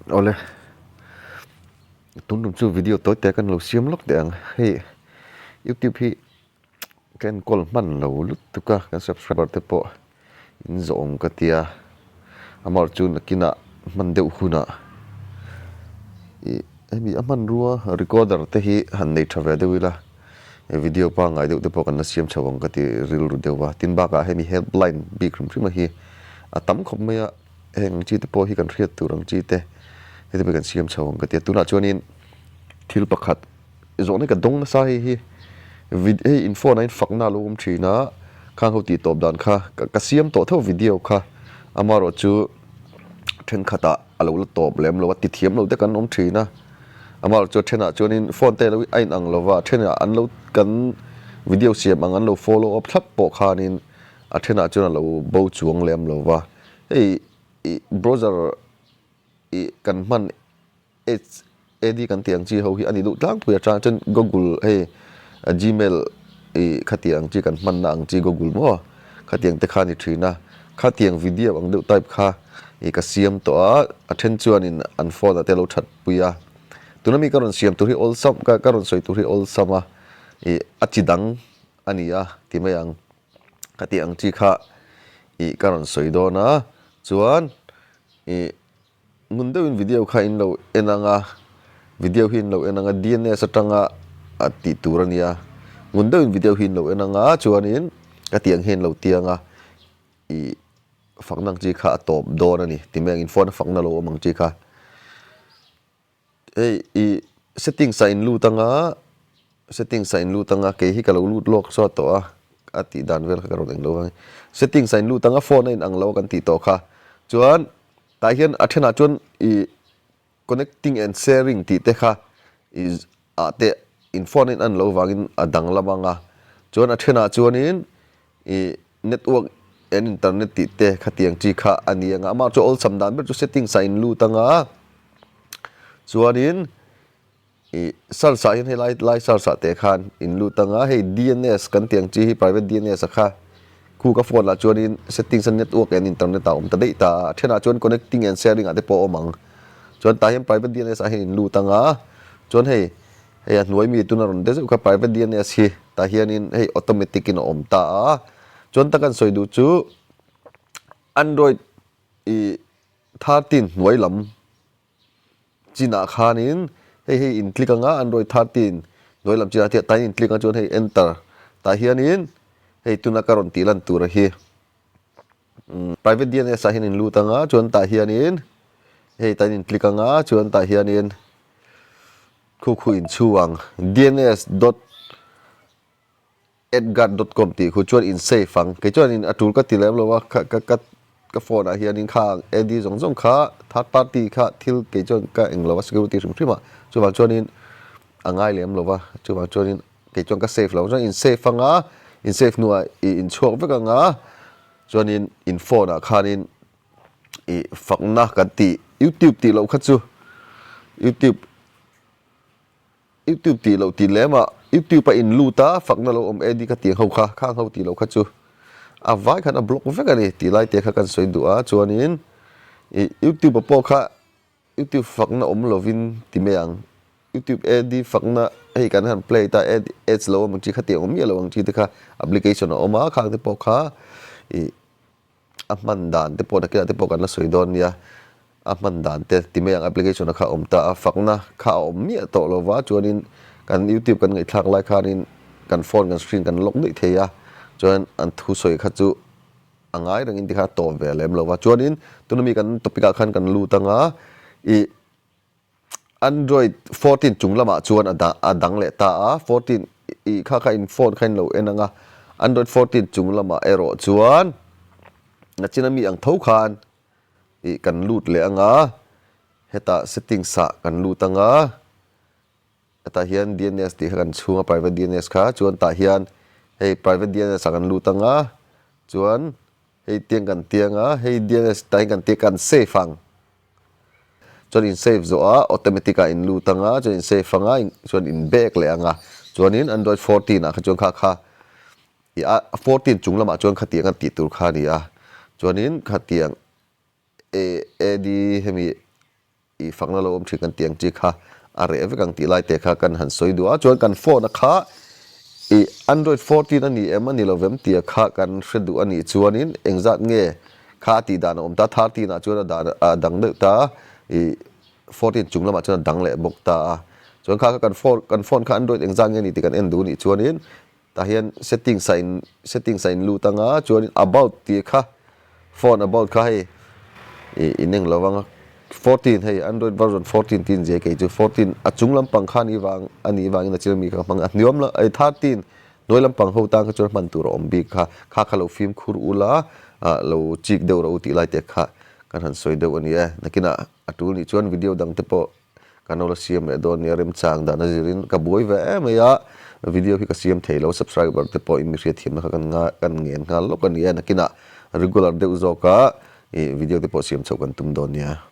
Awle, tun tum chu video tawi te kan lo siam lawk teh ang. Hei youtube hi ka enkawl hman lo lutuk a, kan subscriber te pawh in zawh awm ka tia. Amaherawhchu chu nakinah hman deuh hunah ih hemi a hmanrua recorder te hi han nei tha ve deuh ila video pangngai deuh te pawh kan la siam chho ang ka ti rilru deuh a. Tin bakah hemi helpline bik hrim hrim a hi a tam khawp mai a. Heng ang chi te pawh hi kan hriat tur ang chi te heti pawh hi kan siam chho ang ka ti a. Tunah chuanin thil pakhat zawhna hi ka dawng nasa hei hi hei in phone ah hian fakna a lo awm thin a, khang ho tih tawp dan kha ka siam tawh tho video kha amaherawh chu thenkhatah a lo la tawp lem lo a, ti thiam lo te kan awm thin a. Amaherawh chu a thenah chuanin phone te lo a inang lo va, a thenah an lo kan video siam ang an lo follow up thlap pawh khanin a thenah chuan a lo bo chuang lem lo va. Hei ih browser ih kan hman H A D kan tih ang chi ho hi a ni duh tlangpui atang chuan Google hei Gmail ih khatiang ang chi kan hmanna ang chi Google maw khatiang te kha a ni thin a, khatiang video ang deuh type kha ih ka siam tawh a, a then chuanin an phone ah te a lo that pui a. Tuna mi ka rawn siam tur hi awlsam ka ka rawn sawi tur hi awlsam a ih a chi dang a ni a ti mai ang. Ka tih ang chi kha ih ka rawn sawi dawn a, chuan ih ngun deuhin video kha in lo en ang a, video hi in lo en ang a D_N_S atanga a tih tur a nia, ngun deuhin video hi in lo en ang a chuanin ka tih ang hian in lo tiang a ih fakna ang chi kha a tawp dawn a ni ti mai ang in phone a fakna lo awm ang chi kha. Hei ih settings ah in lut anga settings ah in lut anga kei hi ka lo lut lawk saw tawh a a tih dan vel kha ka rawn englo ang settings ah in lut anga phone a in ang lo a kan tih tawh kha chuan tah hian a thenah chuan ih connecting and sharing tih te kha ih ah te in phone a in an loh vangin a danglam anga chuan a thenah chuanin ih network and internet tih te khatiang chi kha a ni ang a, amah chu awlsam dan ber chu settings ah in lut ang a, chuanin ih search ah hian helai lai search ah teh khan in lut ang a, hei D_N_S kan tih ang chi hi private D_N_S a kha khu ka phone ah chuanin settings a network and internet ah a awm ta daih ta a, a thenah chuan connecting and sharing ah te pawh a awm ang, chuan tah hian private D_N_S ah hian in lut ang a, chuan hei. Hei a hnuai mi tuna rawn de zeuh kha private D_N_S hi tah hianin hei automatic in a awm ta a, chuan tak an sawi duh chu Android ih 13 hnuai lam chinah khanin hei hei in click anga Android 13 hnuai lam chinah tah hian in click ang chuan hei enter tah hianin hei tuna ka rawn tih lan tur a hi private D_N_S ah hian in lut anga chuan tah hianin hei tah hian in click anga chuan tah hianin. Khu khu in chhu ang. DNS dot adguard dot com tih khu chuan in save ang. Kei chuan in a tul ka ti lem lo a, ka ka ka ka phone ah hian in kha ad zawng zawng kha third party kha thil kei chuan ka eng lo a security hrim hrim ah chuvang chuan in a ngai lem lo va, chuvang chuan in kei chuan ka save lo. Chuan in save ang a, in save hnuah i in chhuak vek ang a, chuan in in phone ah khan in ih fakna kan tih youtube tih loh kha chu youtube youtube tih loh tih lem ah youtube a in lut a fakna lo awm e ni ka tih ho kha khang ho tih loh kha chu a vai khan a block vek a ni tih lai te kha kan sawi duh a chuanin ih youtube ah pawh kha youtube fakna awm lovin ti mai ang youtube ad fakna hei kan han play ta ad ads lo awm ang chi kha tih awm miah lo ang chi te kha application a awm a khang te pawh kha ih. A hman dan te pawh nakinah te pawh kan la sawi dawn nia, a hman dan te ti mai ang application a kha a awm ta a, fakna kha a awm miah tawh lo va, chuanin kan youtube kan ngaihthlak lai khanin kan phone kan screen kan lock daih thei a, chuan an thusawi kha chu a ngai rengin tikhan a tawp ve lem lo va, chuanin tuna mi kan topic ah khan kan lut anga ih. Android 14 chung lamah chuan a dah a dang leh ta a, 14 ih kha kha in phone kha in lo en ang a, Android 14 chung lamah erawh chuan nachin ami ang tho khan ih kan lut leh ang a, hetah settings ah kan lut ang a, hetah hian D_N_S tih kha kan chhung a private D_N_S kha chuan tah hian hei private D_N_S ah kan lut ang a, chuan hei tiang kan tiang a, hei D_N_S tah hian kan tia kan save ang. Chuan in save zawh a automatic ah in lut anga chuan in save anga chuan in back leh anga chuanin android 14 ah kha chuan kha kha ih a 14 chung lamah chuan khatiang a tih tur kha a ni a chuanin khatiang a ad hemi. I fakna lo awm thin kan tih ang chi kha a reh vek ang tih lai te kha kan han sawi duh a, chuan kan phone a kha i Android 14 a ni em a ni lo vem tih a kha kan hre duh a nih chuanin engzat nge kha a tih dan a awm ta, 13 ah chuan a dan a dang deuh ta i 14 chung lamah chuan a dang leh bawk ta a, chuan kha kha kan phone kan phone kha Android engzat nge a ni tih kan en duh a nih chuanin Tah hian settings ah in settings ah in lut anga chuanin about tih kha phone about kha hei ih in eng lo anga 14 hei android version 14 tih inzia kei chu 14 a chung lampang kha anih vang anih vangin a chil mi kha ka hmang a hnuam la ei 13 hnuai lampang ho tan kha chuan hman tur a awm bik kha kha kha lo fimkhur ula ah lo chik deuh rawh u tih lai te kha kan han sawi deuh a ni e nakinah a tul nih chuan video dang te pawh Kan lo la siam leh dawn nia remchang dan a zirin ka buai ve em mai a, video hi ka siam thei lo subscriber te pawh in mi hriatthiamna kha kan kan ngen nghal lawk a ni a, nakinah regular deuh zawka ih video te pawh siam chhoh kan tum dawn nia.